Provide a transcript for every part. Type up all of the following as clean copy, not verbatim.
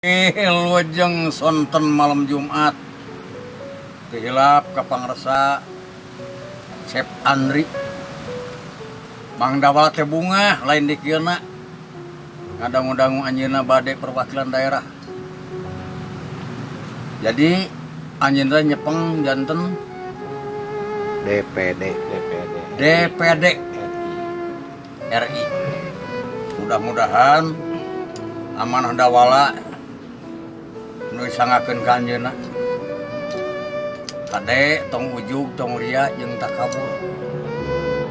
Wilujeng sonten malam Jumat, teu hilap ka pangresa Cep Andri. Mang Dawala teh bungah lain di kieuna ngadangu-dangu anjeunna bade perwakilan daerah. Jadi anjeunna nyepeng janten DPD. DPD. DPD RI. Mudah-mudahan amanah Dawala nu disangakeun ka anjeunna. Kade tong ujug, tong ria jeung takabur.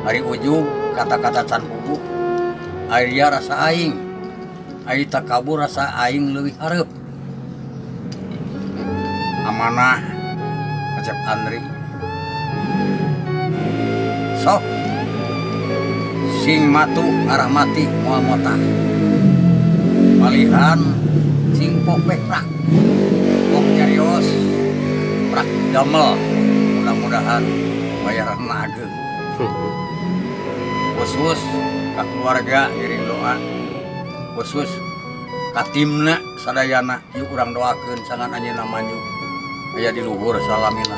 Ari ujug kata-kata can puguh. Ari ria rasa aing. Ari takabur rasa aing leuwih hareup. Amanah Cep Andri. Sok sing matu ngarah mati moal motah. Malihan sing popek prak. Pok nyarios prak damel. Mudah-mudahan bayaran ageung. Khusus ka keluarga ngiring doa. Khusus ka timna sadayana, yuk urang doakeun sangan anjeunna maju aya di luhur salamina.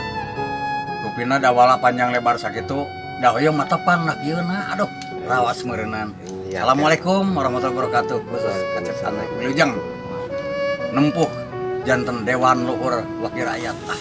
Rupina Dawala panjang lebar sakitu da hoyong matepan lah kieu na, aduh, rawas meureunan. Iya. Assalamualaikum warahmatullahi wabarakatuh. Khusus ka Cep Andri. Wilujeng nempuh janten Dewan Luhur Wakil Rakyat. Ah.